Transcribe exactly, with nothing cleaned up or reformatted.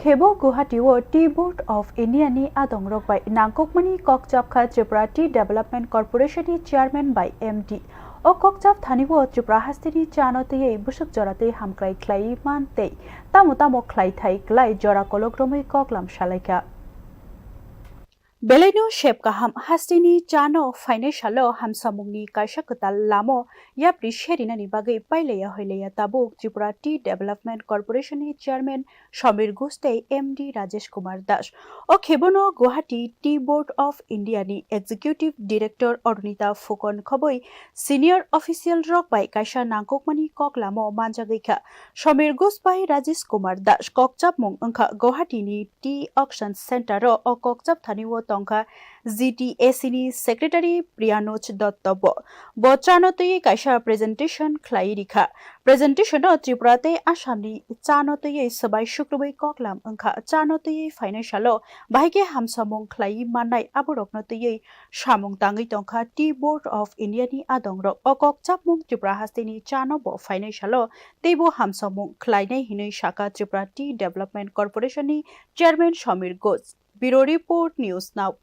Khebo Guwahati o Tea Board of India ni adongrok bai nangkukmani kok chapkha Tripura Tea Development Corporation ni Chairman bai M D. O kok chap thani o Tripura haste ni cha no twiwi bwswk jora tei hamkrai khlai man tei tamo tamo khlai thai klai jora kolok romwi kok lam salaikha. Belai no sep kaham, haste ni cha no phainai salo hamsamung ni kaisa kwtal lamo yapri serinani bagwi pailaiya hoilaiya tabuk Tripura Tea Development Corporation ni Chairman Samir Ghosh tei M D Rajesh Kumar Das. O khebo no Guwahati Tea Board of India ni Executive Director Arunita Fukan khobwi senior official rok bai kaisa nangkukmani kok lamo manjagwi kha. Samir Ghosh bai Rajesh Kumar Das kok chapmung wngkha Guwahati ni Tea Auction Center o. O kok chap thani o tongkha G T A C ni Secretary Priyanuj Dotto bo. Bo cha no twiwi kaisa presentation khlai rikha. Presentation o Tripura tei Assam ni cha no twiwi swbai sukrubwi kok lam wngkha. Cha no twiwi phainai salo bahai khe hamsamung khlai mannai aborok no twiwi samung tangwi tongkha Tea Board of India ni adongrok. O kok chapmung Tripura haste ni cha no bo phainai salo teibo hamsamung khlainai hinwi sakha Tripura Tea Development Corporation ni Chairman Samir Ghosh. Bureau Report, News Now.